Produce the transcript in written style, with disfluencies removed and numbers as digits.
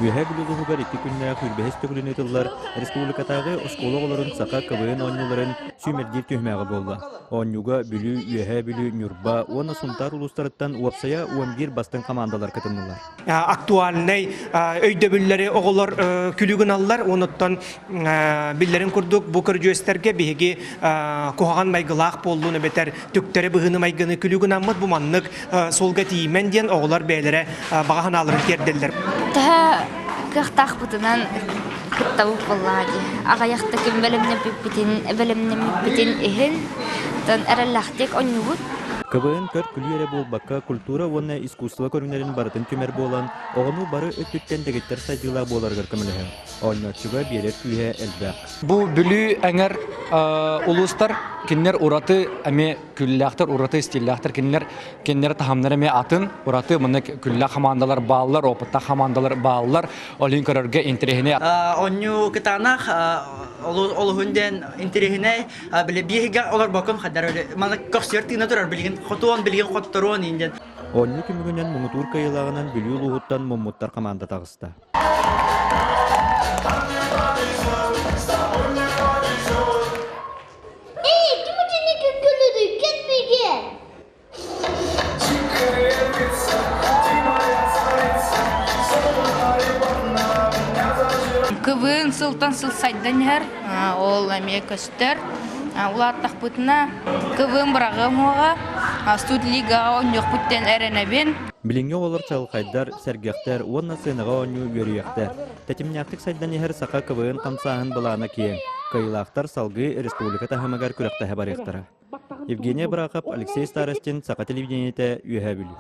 Үөһээ Бүлүү улууһугар икки күннээх сүүрбэһис төгүлүн ыытыллар республикатааҕы оскуола оҕолорун саха КВН оонньууларын сүүмэрдиир түһүмэҕэ буолла. Оонньууга Бүлүү, Үөһээ Бүлүү, Ньурба уонна Сунтаар улуустарыттан уопсайа 11 бастыҥ хамаандалар кытыннылар. Актуальнай өйдөбүллэри оҕолор күлүү гыналлар. Онуттан биллэрин курдук бу көрүдьүөстэргэ биһиги куһаҕан майгылаах буоллун эбэтэр түктэри быһыыны майгыны күлүү гынаммыт бу маннык суолга тиийимэн диэн оҕолор бэйэлэрэ баҕа санааларын тиэрдэллэр. Төһө кыахтаахпытынан кыттабыт буоллаҕа дии. Аҕыйахта күн бэлэмнэммиппитин, бэлэмнэммиппитин иһин эрэллээхтик оонньуубут. КВН көр-күлүү эрэ буолбакка, культура уонна искусство көрүҥнэрин барытын түмэр буолан, оҕону бары өттүттэн дэгиттэр сайдыылаах буоларыгар көмөлөһөр. Оонньооччуга биэрэр күүһэ элбэх. Бу Бүлүү эҥэр улуустар кинилэр ураты эмиэ күллээхтэр, ураты стиллээхтэр. Кинилэр кинилэр таһымнара эмиэ атын, ураты манна күллээх хамаандалар бааллар, опыттаах хамаандалар бааллар. Ол иһин көрөргө интэриэһинэй. Оонньуу кытаанах, олуһун диэн интэриэһинэй. Били биэһигэ олорбоккун хадар маны көхсүөр тыына турар билигин хотуон билигин хотторуон иин диэн. Оонньуу түмүгүнэн муҥутуур кыайыылааҕынан Бүлүү улууһуттан муммуттар хамаанда таҕыста. КВН сылтан сыл сайдан иһэр, ол эмиэ көстөр. Улааттахпытына КВН быраҕыам уоҕа, студлигаҕа оонньуохпут диэн эрэнэбин. Билиҥҥи оҕолор чаҕылхайдар, сэргэхтэр уонна сыанаҕа оонньуу үөрүйэхтэр. Тэтимнээхтик сайдан иһэр саха КВН хамсааһын былаана киэҥ. Кыайыылаахтар салгыы республика таһымыгар күрэхтэһэ барыахтара. Евгения Брахов, Алексей Старостин, Саха телевидениетэ, Үөһээ Бүлүү.